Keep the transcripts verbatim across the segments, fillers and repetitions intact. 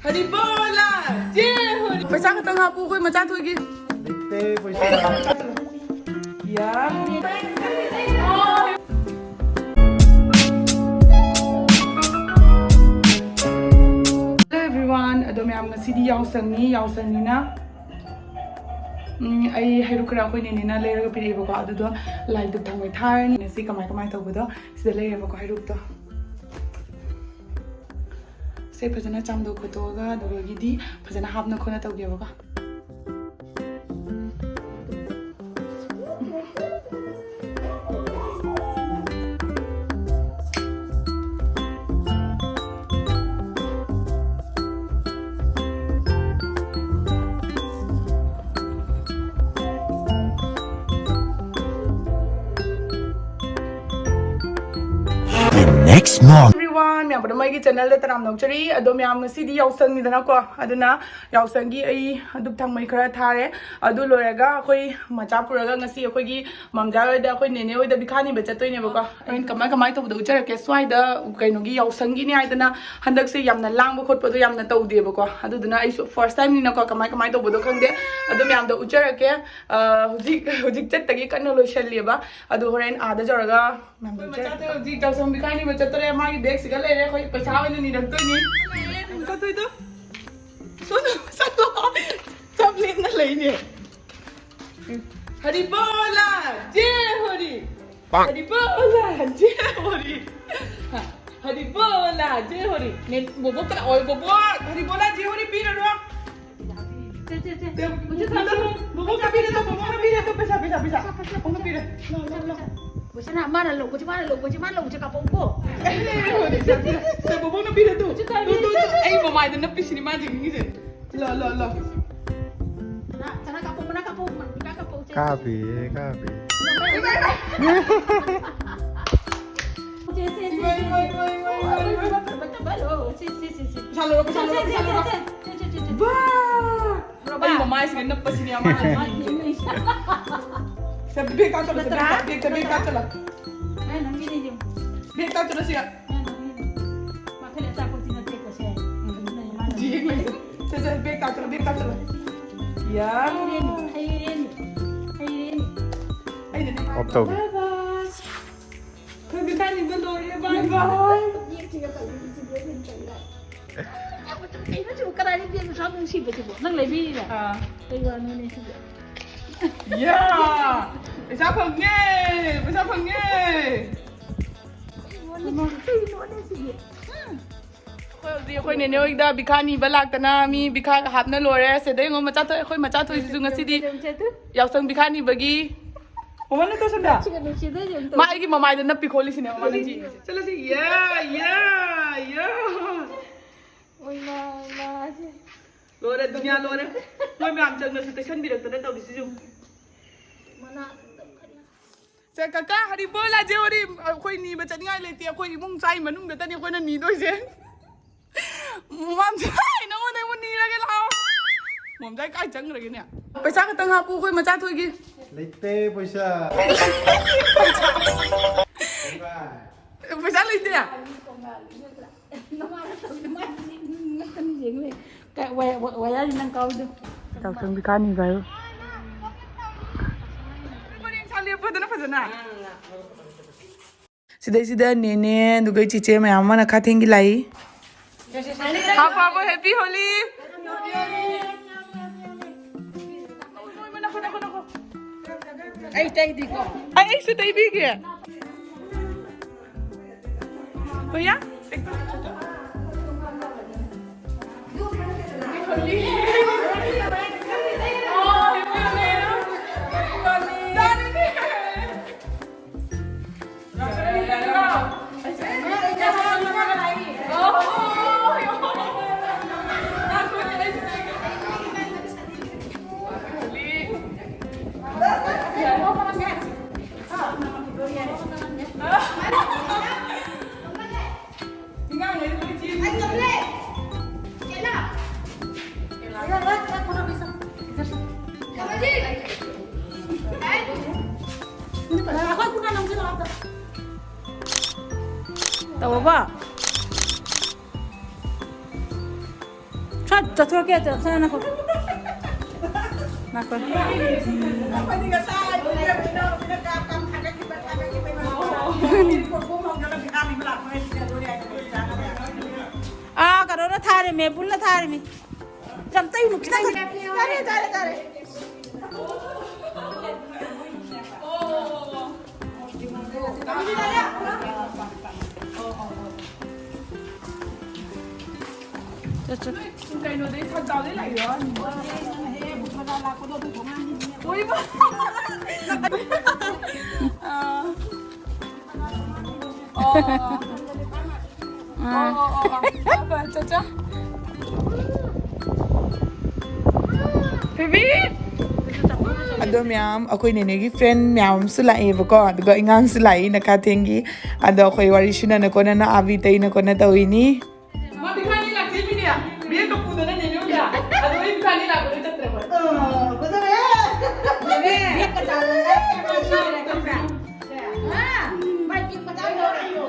ꯍꯔꯤꯕꯣꯂꯥ! J ꯍꯣꯔꯤ! ꯄꯩꯁꯥ ꯈꯛꯇꯪ ꯍꯥꯞꯄꯨ, ꯑꯩꯈꯣꯏ ꯃꯆꯥ ꯊꯣꯏꯒꯤ꯫ ꯂꯩꯇꯦ ꯄꯩꯁꯥ꯫ ꯌꯥ꯫ Hello everyone, ꯑꯗꯣ ꯃꯌꯥꯝ, ꯉꯁꯤꯗꯤ ꯌꯥꯎꯁꯪꯅꯤ, ꯌꯥꯎꯁꯪꯅꯤꯅ, ꯎꯝ, ꯑꯩ ꯍꯩꯔꯨꯛ ꯈꯔ ꯑꯩꯈꯣꯏ ꯅꯦꯅꯦꯅ ꯂꯩꯔꯒ ꯄꯤꯔꯛꯑꯦꯕꯀꯣ꯫ ꯑꯗꯨꯗꯣ ꯂꯥꯏ ꯙꯨꯞ ꯊꯥꯎꯃꯩ ꯊꯥꯔꯅꯤ꯫ ꯉꯁꯤ ꯀꯃꯥꯏ ꯀꯃꯥꯏ ꯇꯧꯕꯗꯣ ꯁꯤꯗ ꯂꯩꯔꯦꯕꯀꯣ, ꯍꯩꯔꯨꯛꯇꯣ꯫ ꯁꯦ ꯐꯖꯅ ꯆꯥꯝꯊꯣꯛ ꯈꯣꯠꯇꯣꯛꯑꯒ, ꯑꯗꯨꯗꯒꯤꯗꯤ ꯐꯖꯅ ꯍꯥꯞꯅ ꯈꯣꯠꯅ ꯇꯧꯒꯦꯕꯀꯣ꯫ The next morning. Everyone, ꯃꯌꯥꯝ ꯑꯗꯨꯝ ꯑꯩꯒꯤ channelꯗ ꯇꯔꯥꯝꯅ ꯑꯣꯛꯆꯔꯤ꯫ ꯑꯗꯣ ꯃꯌꯥꯝ, ꯉꯁꯤꯗꯤ ꯌꯥꯎꯁꯪꯅꯤꯗꯅꯀꯣ, ꯑꯗꯨꯅ ꯌꯥꯎꯁꯪꯒꯤ ꯑꯩ ꯙꯨꯞ ꯊꯥꯎꯃꯩ ꯈꯔ ꯊꯥꯔꯦ꯫ ꯑꯗꯨ ꯂꯣꯏꯔꯒ ꯑꯩꯈꯣꯏ ꯃꯆꯥ ꯄꯨꯔꯒ ꯉꯁꯤ ꯑꯩꯈꯣꯏꯒꯤ ꯃꯝꯖꯥ ꯍꯣꯏꯗ ꯑꯩꯈꯣꯏ ꯅꯦꯅꯦ ꯍꯣꯏꯗ ꯕꯤꯈꯥ ꯅꯤꯕ ꯆꯠꯇꯣꯏꯅꯦꯕꯀꯣ꯫ ꯍꯣꯔꯦꯟ ꯀꯃꯥꯏ ꯀꯃꯥꯏ ꯇꯧꯕꯗꯣ ꯎꯠꯆꯔꯛꯀꯦ꯫ ꯁ꯭ꯋꯥꯏꯗ ꯀꯩꯅꯣꯒꯤ ꯌꯥꯎꯁꯪꯒꯤꯅꯦ ꯍꯥꯏꯗꯅ ꯍꯟꯗꯛꯁꯦ ꯌꯥꯝꯅ ꯂꯥꯡꯕ ꯈꯣꯠꯄꯗꯣ ꯌꯥꯝꯅ ꯇꯧꯗꯦꯕꯀꯣ꯫ ꯑꯗꯨꯗꯨꯅ ꯑꯩꯁꯨ first timeꯅꯤꯅꯀꯣ, ꯀꯃꯥꯏ ꯀꯃꯥꯏ ꯇꯧꯕꯗꯣ ꯈꯪꯗꯦ꯫ ꯑꯗꯨ ꯃꯌꯥꯝꯗꯣ ꯎꯠꯆꯔꯛꯀꯦ꯫ ꯑ, ꯍꯧꯖꯤꯛ, ꯍꯧꯖꯤꯛ ꯆꯠꯇꯒꯤ ꯀꯟꯅ ꯂꯣꯏꯁꯜꯂꯤꯑꯕ꯫ ꯑꯗꯨ ꯍꯣꯔꯦꯟ ꯑꯥꯗ ꯌꯧꯔꯒ ꯃꯌꯥꯝꯗꯣ ꯑꯩꯈꯣꯏ ꯃꯆꯥꯗꯣ ꯎꯠꯆꯔꯛꯀꯦ꯫ ꯍꯧꯖꯤꯛ ꯌꯥꯎꯁꯪ ꯕꯤꯈꯥ ꯅꯤꯕ ꯆꯠꯇꯣꯔꯦ꯫ ꯃꯥꯒꯤ bagꯁꯤꯒ ꯂꯩꯔꯦ꯫ ꯑꯩꯈꯣꯏ ꯄꯩꯁꯥ ꯑꯣꯏꯅ ꯅꯤꯔꯛꯇꯣꯏꯅꯤ꯫ ꯀꯠꯇꯣꯏꯗꯣ꯫ ꯁꯣꯝꯗ ꯆꯠꯂꯣ꯫ ꯆꯞ ꯂꯦꯞꯅ ꯂꯩꯅꯦ꯫ ꯍꯔꯤꯕꯣꯂꯥ! ꯖꯦ ꯍꯣꯔꯤ! ꯄꯥꯛ! ꯍꯔꯤꯕꯣꯂꯥ! ꯖꯦ ꯍꯣꯔꯤ! ꯍꯔꯤꯕꯣꯂꯥ! ꯖꯦ ꯍꯣꯔꯤ! ꯅꯦ, ꯕꯣꯕꯣꯛꯇ ꯂꯥꯛꯑꯣ, ꯕꯣꯕꯣꯛ! ꯍꯔꯤꯕꯣꯂꯥ! ꯖꯦ ꯍꯣꯔꯤ ꯄꯤꯔꯔꯣ? ꯁꯦ, ꯁꯦ, ꯁꯦ꯫ ꯕꯣꯕꯣꯛꯇ ꯄꯤꯔꯦ, ꯕꯣꯕꯣꯛꯇ ꯄꯤꯔꯦ, ꯄꯩꯁꯥ, ꯄꯩꯁꯥ, ꯄꯩꯁꯥ꯫ ꯕꯣꯕꯣꯛꯇ ꯄꯤꯔꯦ꯫ ꯂꯥꯛꯑꯣ, ꯂꯥꯛꯑꯣ, ꯂꯥꯛꯑꯣ꯫ ꯁꯅꯥ, ꯃꯥꯅ ꯂꯧꯕꯁꯦ, ꯃꯥꯅ ꯂꯧꯕꯁꯦ, ꯃꯥꯅ ꯂꯧꯕꯁꯦ ꯀꯥꯞꯄꯛꯎꯀꯣ꯫ ꯁꯦ, ꯕꯣꯕꯣꯛꯅ ꯄꯤꯔꯦ ꯇꯨ꯫ ꯇꯨ, ꯇꯨ, ꯇꯨ, ꯑꯩ ꯃꯃꯥꯏꯗ ꯅꯞꯄꯤꯁꯤꯅꯤ ꯃꯥ ꯌꯦꯡꯅꯤꯡꯉꯤꯁꯦ꯫ ꯂꯥꯛꯑꯣ, ꯂꯥꯛꯑꯣ, ꯂꯥꯛꯑꯣ꯫ ꯁꯅꯥ, ꯁꯅꯥ ꯀꯥꯞꯄꯛꯑꯣ, ꯁꯅꯥ ꯀꯥꯞꯄꯛꯑꯣ, ꯁꯅꯥ ꯀꯥꯞꯄꯛꯑꯣ, ꯁꯦ꯫ ꯀꯥꯞꯄꯤꯌꯦ, ꯀꯥꯞꯄꯤ꯫ ꯁꯦ, ꯁꯦ, ꯁꯦ, ꯏꯃꯥ, ꯁꯦ, ꯏꯃꯥ, ꯁꯦ꯫ ꯏꯃꯥ, ꯏꯃꯥ, ꯏꯃꯥ, ꯏꯃꯥ, ꯏꯃꯥ꯫ ꯁꯦ, ꯁꯦ, ꯁꯦ, ꯁꯦ꯫ ꯄꯩꯁꯥ ꯂꯧꯔꯣ, ꯄꯩꯁꯥ ꯂꯧꯔꯣ, ꯁꯦ, ꯁꯦ, ꯄꯩꯁꯥ ꯁꯦ, ꯂꯧꯔꯣ꯫ ꯁꯦ, ꯁꯦ, ꯁꯦ, ꯁꯦ꯫ ꯕꯥ! ꯔꯣꯕꯥ꯫ ꯑꯩ ꯃꯃꯥꯏꯁꯤꯒ ꯅꯞꯄꯁꯤꯅꯦ ꯃꯥꯅ ꯃꯥꯅ ꯌꯦꯡꯉꯛꯏꯁꯦ꯫ ꯁꯦ, ꯕꯦꯛꯇ ꯍꯥꯞꯆꯜꯂꯣ, ꯁꯦ, ꯅꯠꯇ꯭ꯔꯥ? ꯕꯦꯛꯇ, ꯕꯦꯛꯇ, ꯕꯦꯛꯇ ꯍꯥꯞꯆꯜꯂꯣ꯫ ꯑꯦ, ꯅꯪꯒꯤꯅꯦ ꯌꯦꯡꯉꯨ꯫ ꯕꯦꯛꯇ ꯍꯥꯞꯆꯜꯂꯣ, ꯁꯤꯒ꯫ ꯑꯦ, ꯅꯪꯒꯤꯅꯦ꯫ ꯃꯥ ꯈꯜꯂꯦ ꯑꯆꯥꯄꯣꯠꯇꯤ ꯅꯠꯇꯦꯀꯣ, ꯁꯦ꯫ ꯎꯝ꯫ ꯑꯗꯨꯅ ꯃꯥꯅ ꯌꯦꯡ ꯂꯩ꯫ ꯁꯦ, ꯁꯦ, ꯕꯦꯛ ꯇꯥꯛꯆꯔꯣ, ꯕꯦꯛ ꯇꯥꯛꯆꯔꯣ꯫ ꯌꯥ꯫ ꯍꯩꯔꯦꯟ, ꯍꯩꯔꯦꯟ, ꯍꯩꯔꯦꯟ꯫ ꯑꯩꯅꯅꯦ꯫ ꯑꯣꯐ ꯇꯧꯒꯦ꯫ ꯕꯥꯏ ꯕꯥꯏ꯫ ꯑꯩꯈꯣꯏ ꯕꯤꯀꯥꯅꯤꯗ ꯂꯣꯏꯔꯦ, ꯕꯥꯏ ꯕꯥꯏ꯫ ꯌꯦꯛꯁꯤꯒ ꯇꯧꯔꯤ, ꯁꯤꯗꯤ ꯑꯩ ꯆꯠꯂꯦ꯫ ꯀꯩꯅꯣ ꯁꯤꯕꯨ ꯀꯗꯥꯏꯗ ꯌꯦꯛꯄ ꯁꯥꯕ ꯅꯨꯡꯁꯤꯕꯁꯤꯕꯨ? ꯅꯪ ꯂꯩꯕꯤꯔꯤꯔꯥ? ꯑꯥ꯫ ꯀꯩ ꯋꯥꯅꯣꯅꯦ ꯁꯤꯕꯨ? ꯌꯥ! ꯄꯩꯁꯥ ꯐꯪꯉꯦ! ꯄꯩꯁꯥ ꯐꯪꯉꯦ! ꯀꯩꯅꯣꯅꯦ ꯁꯤꯕꯨ? ꯀꯩꯅꯣꯅꯦ ꯁꯤꯕꯨ? ꯎꯝ꯫ ꯑꯩꯈꯣꯏ ꯍꯧꯖꯤꯛ ꯑꯩꯈꯣꯏ ꯅꯦꯅꯦ ꯍꯣꯏꯗ ꯕꯤꯈꯥ ꯅꯤꯕ ꯂꯥꯛꯇꯅ ꯃꯤ ꯕꯤꯈꯥꯒ ꯍꯥꯞꯅ ꯂꯣꯏꯔꯦ꯫ ꯁꯤꯗ ꯌꯦꯡꯉꯣ, ꯃꯆꯥ ꯊꯣꯛꯑꯦ꯫ ꯑꯩꯈꯣꯏ ꯃꯆꯥ ꯊꯣꯛꯏꯁꯤꯁꯨ ꯉꯁꯤꯗꯤ ꯌꯥꯎꯁꯪ ꯕꯤꯈꯥ ꯅꯤꯕꯒꯤ꯫ ꯃꯃꯥ ꯅꯠꯇ꯭ꯔꯣ ꯁꯟꯗ꯭ꯌꯥ? ꯁꯤꯒ ꯅꯨꯡꯁꯤꯗꯣꯏꯁꯦ ꯑꯝꯇ꯫ ꯃꯥ ꯑꯩꯒꯤ ꯃꯃꯥꯏꯗ ꯅꯞꯄꯤ ꯈꯣꯠꯂꯤꯁꯤꯅꯦ ꯃꯃꯥꯅ ꯆꯦ꯫ ꯆꯠꯂꯁꯤ꯫ ꯌꯥ, ꯌꯥ, ꯌꯥ꯫ ꯑꯣꯏ ꯃꯥ, ꯃꯥꯁꯦ꯫ ꯂꯣꯏꯔꯦ, ꯗꯨꯅꯤꯌꯥ ꯂꯣꯏꯔꯦ꯫ ꯃꯣꯏ ꯃꯌꯥꯝ ꯆꯪꯗꯅꯁꯨ ꯇꯩꯁꯟꯕꯤꯔꯛꯇꯅ ꯇꯧꯔꯤꯁꯤ ꯌꯦꯡꯉꯨ꯫ ꯃꯅꯥ ꯑꯗꯨꯝ ꯀꯔꯤ ꯁꯦ, ꯀꯀꯥ, ꯍꯔꯤ ꯕꯣꯜ ꯑꯖꯦ ꯍꯣꯔꯤ꯫ ꯑꯩꯈꯣꯏ ꯅꯤꯕ ꯆꯠꯅꯤꯡꯉꯥꯏ ꯂꯩꯇꯦ꯫ ꯑꯩꯈꯣꯏ ꯏꯃꯨꯡ ꯆꯥꯏ ꯃꯅꯨꯡꯗꯇꯅꯤ ꯑꯩꯈꯣꯏꯅ ꯅꯤꯗꯣꯏꯁꯦ꯫ ꯃꯣꯝꯆꯥꯏ, ꯅꯉꯣꯟꯗ ꯑꯩꯉꯣꯟꯗ ꯅꯤꯔꯒꯦ ꯂꯥꯛꯑꯣ꯫ ꯃꯣꯝꯆꯥꯏ ꯀꯥꯏ ꯆꯪꯈ꯭ꯔꯒꯦꯅꯦ? ꯄꯩꯁꯥ ꯈꯛꯇꯪ ꯍꯥꯞꯄꯨ, ꯑꯩꯈꯣꯏ ꯃꯆꯥ ꯊꯣꯏꯒꯤ꯫ ꯂꯩꯇꯦ ꯄꯩꯁꯥ꯫ ꯄꯩꯁꯥ ꯂꯩꯇꯦ? ꯅꯃꯥꯅ ꯇꯧꯔꯤꯗꯣ ꯃꯥ ꯉꯛꯇꯅꯤ ꯌꯦꯡ ꯂꯩ꯫ ꯀ-, ꯋꯥ-, ꯋꯥ-, ꯋꯥꯌꯥꯔꯤ ꯅꯪ ꯀꯥꯎꯗꯣ꯫ ꯆꯥꯛꯁꯪ ꯕꯤꯈꯥꯅꯤ ꯚꯥꯏ꯫ ꯄꯔꯦꯡ ꯁꯥ ꯂꯦꯞꯄꯗꯅ ꯐꯖꯅ꯫ ꯁꯤꯗꯩꯁꯤꯗ ꯅꯦꯅꯦ, ꯑꯗꯨꯒ ꯆꯤꯆꯦ ꯃꯌꯥꯝ ꯑꯃꯅ ꯈꯥ ꯊꯦꯡꯒꯤ ꯂꯥꯛꯏ꯫ ꯍꯥꯞꯄꯣ, ꯍꯥꯞꯄꯣ, ꯍꯦꯄꯤ ꯍꯣꯂꯤ꯫ ꯑꯩ ꯇꯩꯗꯤꯀꯣ꯫ ꯑꯩ, ꯑꯩꯁꯨ ꯇꯩꯕꯤꯒꯦ꯫ ꯍꯣꯏꯌꯥ? ꯇꯧꯔꯕ? ꯁꯠ ꯆꯠꯊꯣꯔꯛꯀꯦ, ꯆꯠ-, ꯁꯠ ꯅꯈꯣ꯫ ꯅꯈꯣ꯫ ꯑꯥ, ꯀꯩꯅꯣꯅ ꯊꯥꯔꯤꯃꯦ, ꯕꯨꯜꯅ ꯊꯥꯔꯤꯃꯤ꯫ ꯌꯥꯝ ꯇꯩꯅꯨ, ꯈꯤꯇꯪ ꯈꯛ-, ꯌꯥꯔꯦ, ꯌꯥꯔꯦ, ꯌꯥꯔꯦ꯫ ꯆꯠ, ꯆꯠ꯫ ꯀꯩꯅꯣꯗꯩ ꯁꯟꯖꯥꯎꯗꯩ ꯂꯥꯛꯏꯔꯣ? ꯎꯏꯃ꯫ ꯑꯥ꯫ ꯑꯣ꯫ ꯑꯣ, ꯑꯣ, ꯑꯣ, ꯑꯣ꯫ ꯆꯠ, ꯆꯠ꯫ ꯕꯦꯕꯤ꯫ ꯑꯗꯣ ꯃꯌꯥꯝ, ꯑꯩꯈꯣꯏ ꯅꯦꯅꯦꯒꯤ friend ꯃꯌꯥꯝ ꯑꯃꯁꯨ ꯂꯥꯛꯑꯦꯕꯀꯣ, ꯑꯗꯨꯒ ꯏꯉꯥꯡꯁꯨ ꯂꯥꯛꯏ ꯅꯈꯥꯊꯦꯡꯒꯤ꯫ ꯑꯗꯣ ꯑꯩꯈꯣꯏ ꯋꯥꯔꯤ ꯁꯤꯟꯅ ꯀꯣꯟꯅꯅ ꯑꯥꯕꯤ ꯇꯩꯅ ꯀꯣꯟꯅ ꯇꯧꯔꯤꯅꯤ꯫ ꯃꯥ ꯕꯤꯈꯥꯅꯤ ꯂꯥꯛꯇꯣꯏꯅꯤꯅꯦ꯫ ꯕꯦꯒꯀ ꯄꯨꯗꯅ ꯅꯦꯅꯦ ꯍꯣꯏꯗ꯫ ꯑꯗꯣ ꯑꯩ ꯕꯤꯈꯥꯅꯤ ꯂꯥꯛꯄꯗ ꯆꯠꯇ꯭ꯔꯕ꯫ ꯑ, ꯐꯖꯔꯦ꯫ ꯕꯦꯒꯀ ꯆꯥꯎꯗꯅ ꯈꯪꯕ꯭ꯔꯥ? ꯍꯥ? ꯃꯥꯏ ꯇꯤꯛ ꯃꯆꯥ ꯌꯥꯎꯔꯤꯌꯣ꯫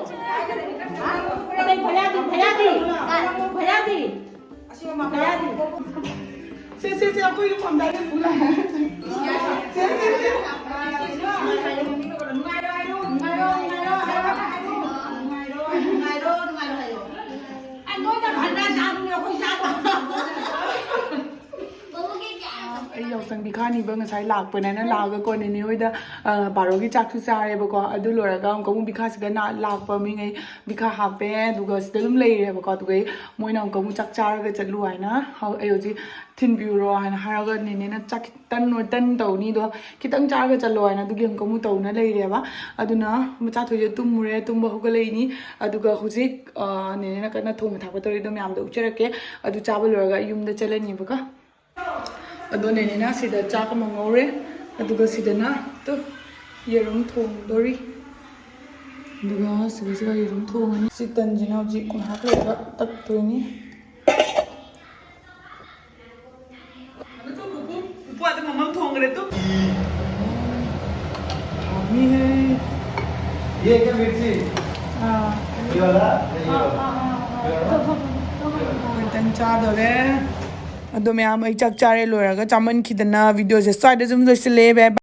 ꯍꯥ? ꯑꯇꯩ ꯐꯌꯥꯗꯤ, ꯐꯌꯥꯗꯤ꯫ ꯐꯌꯥꯗꯤ꯫ ꯁꯦ, ꯁꯦ, ꯁꯦ, ꯑꯩꯈꯣꯏ ꯌꯨꯝ ꯐꯝꯗꯥꯏꯗ ꯄꯨ ꯂꯥꯛꯑꯦ꯫ ꯁꯦ, ꯁꯦ, ꯁꯦ꯫ ꯑꯩ ꯌꯥꯎꯁꯪ ꯕꯤꯈꯥꯅꯤꯕ ꯉꯁꯥꯏ ꯂꯥꯛꯄꯅꯦꯅ ꯂꯥꯛꯑꯒ ꯀꯣꯟꯅꯦꯅꯦ ꯍꯣꯏꯗ, ꯑ, ꯕꯥꯔꯣꯒꯤ ꯆꯥꯛꯁꯨ ꯆꯥꯔꯦꯕꯀꯣ꯫ ꯑꯗꯨ ꯂꯣꯏꯔꯒ ꯑꯃꯨꯛꯀ ꯑꯃꯨꯛ ꯕꯤꯈꯥꯁꯤꯗ ꯅꯥ-, ꯂꯥꯛꯄ ꯃꯤꯉꯩ ꯕꯤꯈꯥ ꯍꯥꯞꯄꯦ, ꯑꯗꯨꯒ ꯁꯤꯗ ꯑꯗꯨꯝ ꯂꯩꯔꯦꯕꯀꯣ꯫ ꯑꯗꯨꯒ ꯃꯣꯏꯅ ꯑꯃꯨꯛꯀ ꯑꯃꯨꯛ ꯆꯥꯛ ꯆꯥꯔꯒ ꯆꯠꯂꯨ ꯍꯥꯏꯅ, ꯍꯧ-, ꯑꯩ ꯍꯧꯖꯤꯛ ꯊꯤꯟꯕꯤꯔꯨꯔꯣ ꯍꯥꯏꯅ ꯍꯥꯏꯔꯒ ꯅꯦꯅꯦꯅ ꯆꯥꯛ ꯇꯟ ꯑꯣꯏ ꯇꯟ ꯇꯧꯅꯤꯗꯣ ꯈꯤꯇꯪ ꯆꯥꯔꯒ ꯆꯠꯂꯣ ꯍꯥꯏꯅ ꯑꯗꯨꯒꯤ ꯑꯃꯨꯛꯀ ꯑꯃꯨꯛ ꯇꯧꯅ ꯂꯩꯔꯦꯕ꯫ ꯑꯗꯨꯅ ꯃꯆꯥꯊꯣꯏꯁꯨ ꯇꯨꯝꯃꯨꯔꯦ, ꯇꯨꯝꯕ ꯍꯧꯒꯠꯂꯛꯏꯅꯤ꯫ ꯑꯗꯨꯒ ꯍꯧꯖꯤꯛ, ꯑ, ꯅꯦꯅꯦꯅ ꯀꯟꯅ ꯊꯣꯡꯕ ꯊꯥꯛꯄ ꯇꯧꯔꯤꯗꯣ ꯃꯌꯥꯝꯗꯣ ꯎꯠꯆꯔꯛꯀꯦ꯫ ꯑꯗꯨ ꯆꯥꯕ ꯂꯣꯏꯔꯒ ꯑꯩ ꯌꯨꯝꯗ ꯆꯠꯂꯅꯤꯕꯀꯣ꯫ ꯑꯗꯣ ꯅꯦꯅꯦꯅ ꯁꯤꯗ ꯆꯥꯛ ꯑꯃ ꯉꯧꯔꯦ, ꯑꯗꯨꯒ ꯁꯤꯗꯅ ꯇꯨ ꯌꯦꯔꯨꯝ ꯊꯣꯡꯗꯣꯔꯤ꯫ ꯑꯗꯨꯒ ꯁꯤꯒꯤꯁꯤꯒ ꯌꯦꯔꯨꯝ ꯊꯣꯡꯉꯅꯤ꯫ ꯁꯤ ꯇꯟꯁꯤꯅ ꯍꯧꯖꯤꯛ ꯉꯥꯏꯍꯥꯛ ꯂꯩꯔꯒ ꯇꯛꯇꯣꯏꯅꯤ꯫ ꯄꯨꯄꯨ, ꯄꯨꯄꯨ ꯑꯗ ꯃꯃꯝ ꯊꯣꯡꯈ꯭ꯔꯦ ꯇꯨ꯫ ꯍꯥꯎꯅꯤꯍꯦ꯫ ये क्या मिर्ची? हाँ। ये वाला? ये वाला? हाँ, हाँ, हाँ, हाँ। ये वाला? तो, तो, तो, तो, ꯇꯟ ꯆꯥꯗꯣꯔꯦ꯫ ꯑꯗꯣ ꯃꯌꯥꯝ, ꯑꯩ ꯆꯥꯛ ꯆꯥꯔꯦ ꯂꯣꯏꯔꯒ ꯆꯥꯃꯟꯈꯤꯗꯅ ꯚꯤꯗꯤꯑꯣꯁꯦ ꯁ꯭ꯋꯥꯏꯗ ꯑꯗꯨꯝ ꯂꯣꯏꯁꯤꯜꯂꯦ꯫ ꯕꯥꯏ ꯕꯥꯏ꯫